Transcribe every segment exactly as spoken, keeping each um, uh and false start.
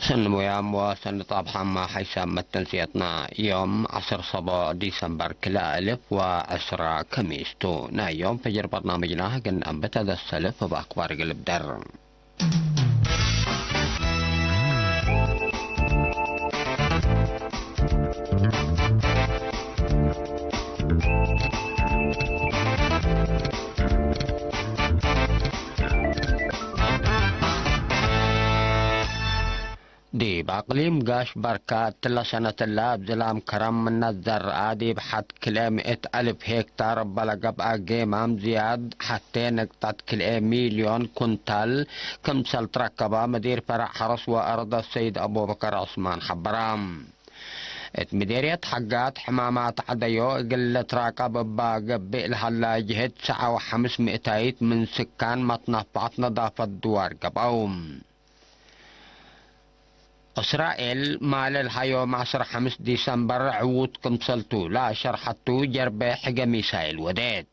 ሰኒ ሙያም ወሰኒ ጣብሐማ ሐይሳም መተንስየትና፣ ዮም ዐስር ሰቦዕ ዲሰምበር ክልኤ እልፍ ወዐስራ ከሚስ ቱ። ናይ ዮም ፈጅር በርናምጅና ግን አንበተ ደሰልፍ እብ አክባር እግል እብደር። ዲብ አቅሊም ጋሽ በርካ እትለ ሰነት እለ እብ ዝላም ከረም ምነ ዘርአ ዲብ ሐድ ክልኤ ምእት አልፍ ሄክታር እበ ለገብአ ጌማም ዝያድ ሐቴ ንቅጠት ክልኤ ሚልዮን ኩንታል ክምሰል ትረከበ መዲር ፈረዕ ሐርስ ወአርድ ሰይድ አቡበከር ዑስማን ሐበረ። እት ምዴርየት ሐጋት ሕማማት ዐደዮ እግል ልትራቀብ እባ ገብእ ለሀላ ጅህድ ሰዐ ወሐምስ ምእታይት ምን ስካን መትነፋት ነዳፈት ድዋር ገብአው። እስራኤል ማለ ለሀ ዮም ዐስር ሐምስ ዲሰምበር ዕዉት ክምሰልቱ ለአሸርሐቱ ጀርቤ ሕገ ሚሳይል ወዴት።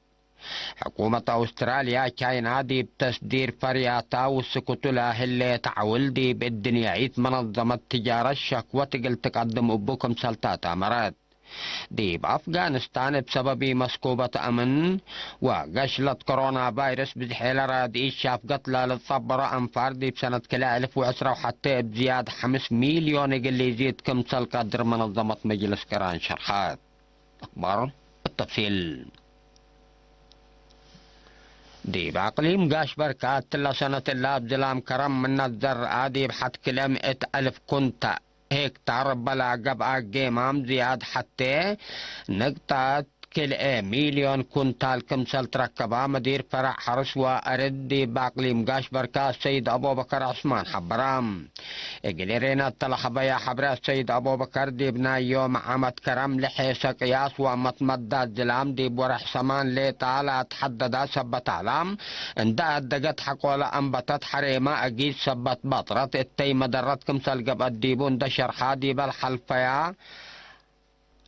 ሕኩመት አውስትራልያ፣ ቻይና ዲብ ተስዲር ፈርያታ ውስኩቱ ለህሌት ዐውል ዲብ እድንያይት መነዘመት ትጃረት ሸክወት እግል ትቀድም እቡ ክምሰልታ ታመረት። ዲብ አፍጋንስታን እብ ሰበብ ኢመስኩበት አምን ወገሽለት ኮሮና ቫይረስ ብዝሔ ለራድኢት ሻፍገት ለልትጸበሮ አንፋር ዲብ ሰነት ክልኤ እልፍ ወዕስራ ወሐቴ እብ ዝያድ ሐምስ ሚልዮን እግል ኢዚድ ክምሰል ቀድር መነዘመት መጅልስ ቅራን ሸርሐት። አክባር ብተፍሲል። ዲብ አቅሊም ጋሽ በርካ እትለ ሰነት እለ እብ ዝላም ከረም ምነ ዘርአ ዲብ ሐድ ክልኤ ምእት አልፍ ኩንታ ሄክታር እበ ለገብአ ጌማም ዝያድ ሐቴ ንቅጠት ክልኤ ሚልዮን ኩንታል ክምሰል ትረከባ መዲር ፈረዕ ሐርስ ወአርድ ዲብ አቅሊም ጋሽ በርካ ሰይድ አቡበከር ዑስማን ሐበረ። እግል ኤሬናት ተለሀበያ ሐብረ ሰይድ አቡበከር ዲብ ናይ ዮም ዓመት ከረም ለሔሰ ቅያስ ወመትመዳት ዝላም ዲብ ወርሕ ሰማን ሌጣ ለአትሐደዳ ሰበት አላ። እንደ አደገት ሐቆለ አንበተት ሐሬማ እጊት ሰበት በጥረት እተይ መደረት ክምሰል ገብአት ዲቡ እንደ ሸርሐ ዲበ ለሐልፈያ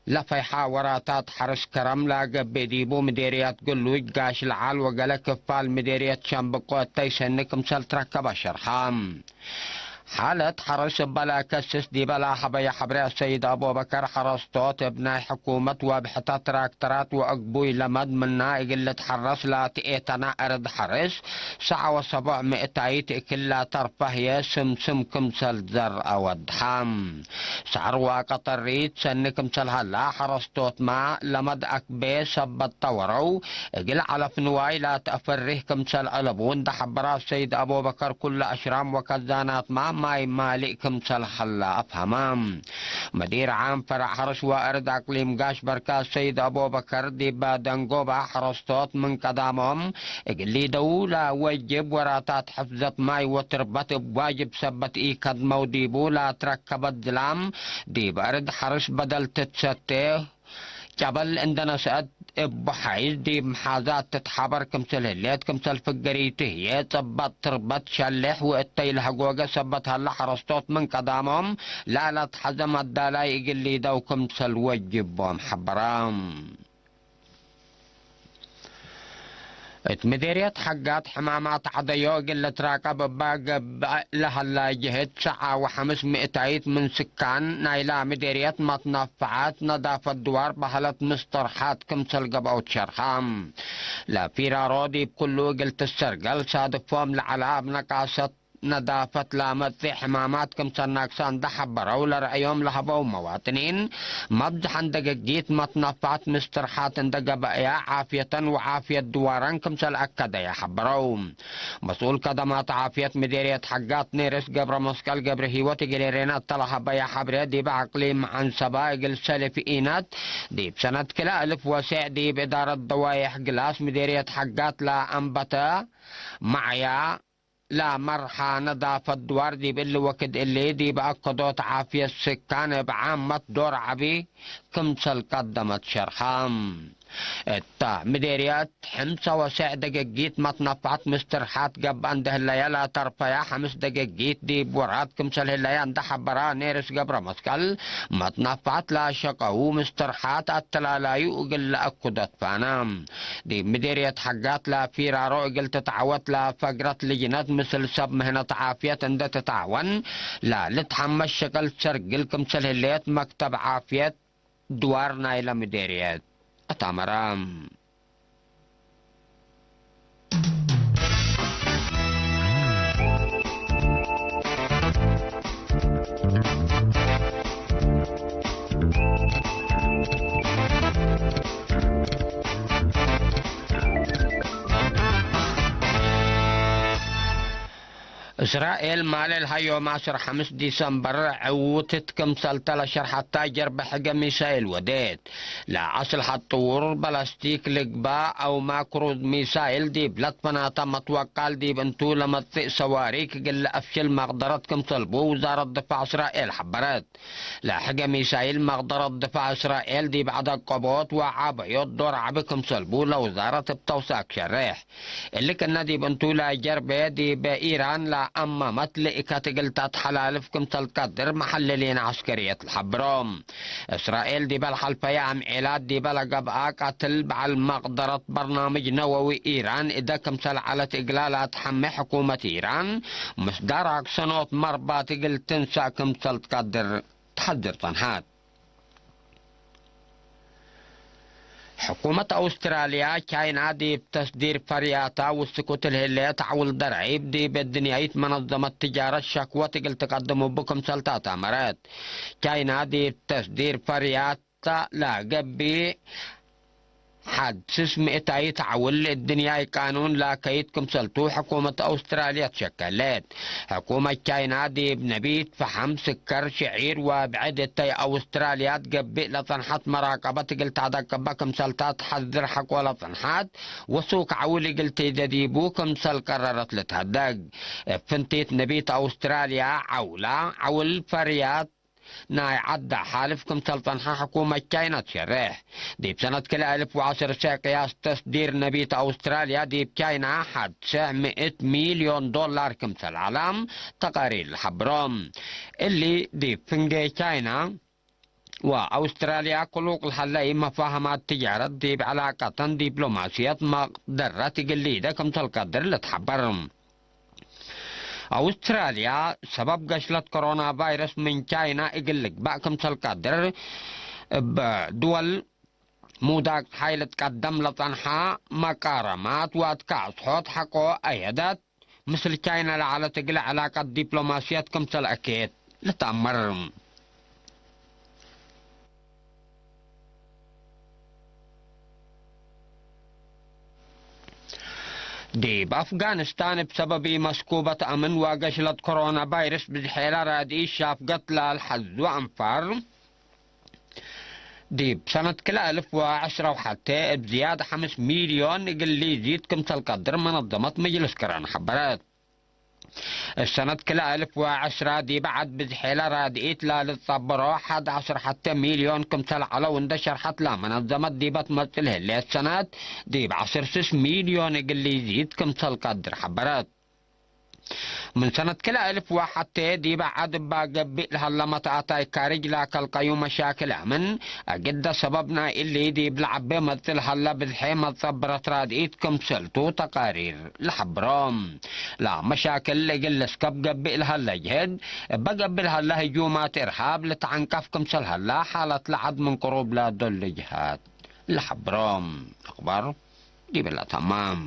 ለፈይሐ ወራታት ሐርስ ከረም ለአገብእ ዲቡ ምዴርያት ግሉጅ ጋሽ ለዓል ወገለ ክፋል ምዴርያት ሸምብቆ እተይ ሰኒ ክምሰል ትረከበ ሸርሐ። ሓለት ሐርስ እበ ለአከስስ ዲበ ለአሀበየ ሐብሬ አሰይድ አቡበከር ሐረስቶት እብ ናይ ሕኩመት ወብሕተ ትራክተራት ወአግቡይ ለመድ ምና እግል ልትሐረስ ለአትኤተና አርድ ሐርስ ሰዐ ወሰቦዕ ምእታይት እክል ለአተርፈህየ ስምስም ክምሰል ዘርአ ወድሐ። ሰዕር ወአቀጠሪት ሰኒ ክምሰል ሀላ፣ ሐረስቶትመ ለመድ አክቤ ሰበት ጠወረው፣ እግል ዐለፍ ንዋይ ለአትአፈሪህ ክምሰል አለቡ እንደ ሐበራ ሰይድ አቡበከር፣ ኩሉ አሽራም ወከዛናትመ ማይ ማሊእ ክምሰል ሀላ አፍሀመ። መዲር ዓም ፈረዕ ሐርስ ወአርድ አቅሊም ጋሽ በርካ ሰይድ አቡበከር፣ ዲበ ደንጎበ ሐረስቶት ምን ቀዳሞም እግል ሊደው ለወጅብ ወራታት ሕፍዘት ማይ ወትርበት እብ ዋጅብ ሰበት ኢከድመው ዲቡ ለአትረከበት ዝላም፣ ዲብ አርድ ሐርስ በደል ትትሰቴ፣ ጨበል እንደ ነስአት እቡ ሐይዝ ዲብ መሓዛት ትትሓበር ክምሰል ህሌት፣ ክምሰል ፍገሪቱ ህዬ፣ ጸባጥ ትርበት ሸሌሕ ወእተይ ለሀጎገ ሰበት ሀለ ሐረስቶት ምን ቀዳሞም ለአለትሐዘ መዳላይ እግል ሊደው ክምሰል ወጅቦም ሐበረ። እት ምዴርየት ሐጋት ሕማማት ዐደዮ እግል ልትራቀብ እባ ገብእ ለሀላ ጅህድ፣ ሰዓ ወሐምስ ምእታይት ምን ስካን ናይላ ምዴርየት መትነፈዐት ነዳፈት ድዋር በሀለት ምስጠርሓት ክምሰል ገብአው ትሸርሐ። ለፊራሮ ዲብ ኩሉ እግል ትሰርገል ሳድፎም ለዐለ እብ ነቃሰት ነዳፈት ለአመጽእ ሕማማት ክምሰል ናግሰ እንደ ሐበረው፣ ለረአዮም ለሀበው መዋጥኒን፣ መብዝሐን ደገጊት መትነፋት ምስትርሓት እንደ ገበአያ፣ ዓፍየተን ወዓፍየት ድዋረን ክምሰል አከደየ ሐበረው። መስኡል ከደማት ዓፍየት ምዴርየት ሐጋት ኔርስ ገብረ መስቀል ገብረ ህይወት እግል ኤሬናት ተለሀበየ ሐብሬ፣ ዲብ አቅሊም ዐንሰበ እግል ሰልፍ ኢነት ዲብ ሰነት ክልኤ እልፍ ወሴዕ ዲብ እዳረት ደዋዬሕ ግላስ ምዴርየት ሐጋት ለአንበተ መዕያ፣ ለመርሓ ነዳፈት ድዋር ዲብ እሊ ወክድ እሊ፣ ዲብ አከዶት ዓፍየት ስካን እብ ዓመት ዶር ዐቢ ክምሰል ቀደመት ሸርሐ። እተ ምዴርየት ሕምሰ ወሰዕ ደገጊት መትነፋዕት ምስትርሓት ገብአ እንደ ህለየ ለተርፈያ ሐምስ ደገጊት ዲብ ወራት ክምሰል ህለየ እንደ ሐበራ ኔርስ ገብረ መስቀል፣ መትነፋዕት ለአሸቀዉ ምስትርሓት አተላላዩ እግል ለአኩደት ፋና። ዲብ ምዴርየት ሐጋት ለፊራሮ እግል ትትዐወት ለፈግረት ልጅነት ምስል ሰብ ምህነት ዓፍየት እንደ ትትዓወን ለልትሐመስ ሸቅል ሰርግል ክምሰል ህሌት መክተብ ዓፍየት ድዋር ናይለ ምዴርየት አታመረ። እስራኤል ማሌ ለሀ ዮም ዐስር ሐምስ ዲሰምበር ዕዉትት ክምሰልተ ለሸርሐታ ጀርበ ሕገ ሚሳይል ወዴት። ለአስልሐት ጥዉር በላስቲክ ልግባእ አውማ ክሩዝ ሚሳይል ዲብ ለትፈናተ መትወቃል ዲብ እንቱ ለመጽእ ሰዋሪክ እግል ለአፍሽል መቅደረት ክምሰልቡ ውዛረት ድፋዕ እስራኤል ሐበረት። ለሕገ ሚሳይል መቅደረት ድፋዕ እስራኤል ዲብ ዐደቀቦት ወዓበዮት ዶር ዐቢ ክምሰልቡ ለውዛረት እብ ተውሳክ ሸሬሕ። እሊ ክእነ ዲብ እንቱ ለጀርቤ ዲብ ኢራን ለአማመት ልእከት እግል ተትሐላልፍ ክምሰል ትቀድር መሐልሊን ዐስከርየት ለሐብሮ። እስራኤል ዲበ ለሐልፈየ አምዔላት ዲበ ለገብአ ቀትል በዐል መቅደረት በርናምጅ ነወዊ ኢራን እደ ክምሰል ዐለት እግላ ለአትሐሜ ሕኩመት ኢራን፣ ምስዳር አክሰኖት መርባት እግል ትንሰእ ክምሰል ትቀድር ተሐዝር ጸንሐት። ሕኩመት አውስትራልያ፣ ቻይና ዲብ ተስዲር ፈርያታ ውስኩት ለህሌት ዐውል ደራይብ ዲብ እድንያይት መነዘመት ትጃረት ሸክወት እግል ትቀድም እቡ ክምሰልታ ታመረት። ቻይና ዲብ ተስዲር ፈርያታ ለገብእ ሐድ ስስ ምእታይት ዐውል እድንያይ ቃኑን ላከይት ክምሰልቱ ሕኩመት አውስትራልያ ትሸከለት። ሕኩመት ቻይና ዲብ ነቢት፣ ፈሐም፣ ስከር፣ ሽዒር ወብዕድ እተይ አውስትራልያ ትገብእ ለጸንሐት መራቀበት እግል ተአደቅበ ክምሰልታ ተሐዝር ሐቆ ለጸንሐት ወሱክ ዐውል እግል ትይደ ዲቡ ክምሰል ቀረረት ልትሀደግ። እብ ፍንቲት ነቢት አውስትራልያ ዐውላ ዐውል ፈርያት ናይ ዐዳ ሓልፍ ክምሰል ጸንሐ ሕኩመት ቻይና ትሸሬሕ። ዲብ ሰነት ክልኤ እልፍ ወዐሰርተ ቅያስ ተስዲር ነቢት አውስትራልያ ዲብ ቻይና ሐድ ሸሕ ምእት ሚልዮን ዶላር ክምሰል ዐለ ተቃሪር ለሐብሮ። እሊ ዲብ ፍንጌ ቻይና ወአውስትራልያ ክሉቅ ለሀለ ኢመፋህማት ትጃረት ዲብ ዐላቀተን ዲፕሎማስየት መቅደረት እግል ሊደ ክምሰል ቀድር ልትሐበር። አውስትራልያ ሰበብ ገሽለት ኮሮና ቫይረስ ምን ቻይና እግል ልግባእ ክምሰል ቀድር እብ ድወል ሙዳቅ ጸሓይ ልትቀደም ለጸንሐ መቃረማት ወአትካስሖት ሐቆ አየደት። ምስል ቻይና ለዐለት እግለ ዕላቀት ዲፕሎማስየት ክምሰል አኬት ልትአመር። ዲብ አፍጋኒስታን እብ ሰበብ ኢመስኩበት አምን ወገሽለት ኮሮና ቫይረስ ብዝሔለ ራድኢት ሻፍገት ለአልሐዙ አንፋር፣ ዲብ ሰነት ክልኤ እልፍ ወዐስረ ወሐቴ እብ ዝያድ ሐምስ ሚልዮን እግል ሊዚድ ክምሰል ቀድር መነዘመት መጅልስ ቅራን ሐበረት። እብ ሰነት ክልኤ እልፍ ወዐስረ ዲበ ዐድ ብዝሔለ ራድኢት ለልትጸበሮ ሐድ ዐስር ሐቴ ሚልዮን ክምሰል ዐለው እንደ ሸርሐት ለመነዘመት ዲበ ትመጽእ ለህሌት ሰነት ዲብ ዐስር ስስ ሚልዮን እግል ሊዚድ ክምሰል ቀድር ሐበረት። ምን ሰነት ክልኤ እልፍ ወሐቴ ዲበ ዐድ እባ ገብእ ለሀለ መትአታይ ካርጅ ለከልቀዩ መሻክል አምን፣ እግደ ሰበብ ናይ እሊ ዲብ ለዐቤ መጽእ ለሀለ ብዝሔ መትጸብረት ራድኢት ክምሰልቱ ተቃሪር ለሐብሮ። ለመሻክል እግል ልስከብ ገብእ ለሀለ ጅህድ፣ እበ ገብእ ለሀለ ህጁማት እርሃብ ልትዐንቀፍ ክምሰል ሀለ ሓለት ለዐድ ምን ቅሩብ ለዶል ጅሃት ለሐብሮ። አክባር ዲብለ ተማም።